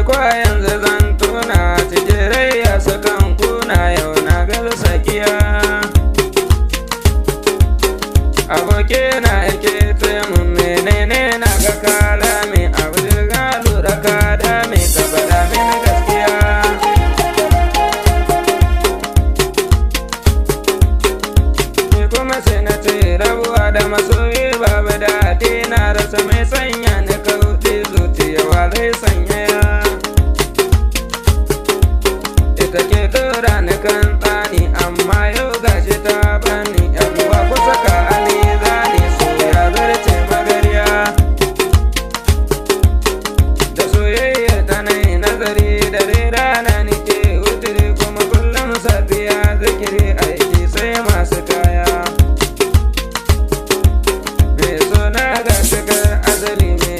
Ko yanzu zan tuna cikin rai ya sakan kuna, yau na gaza sakiya. Aboki na yake mun, menene na ga kala mai abu ga lura ka da mai, ka faɗa mini gaskiya. Ni kuma sai na ce rabuwa da masoyi babu daɗi, na rasa mai sanya ni kauɗi, zuciya wa zai sanyaya? Ita ke tura ni kan tsani, amma yau gashi ta bani. Yan uwa, ku saka ali zani, so ya zarce magarya. Da soyayya ta nai nazari, da rana nike wutiri, kuma kullum safiya zikiri, aiki sai masu kaya. Mai suna ga cikar asali mai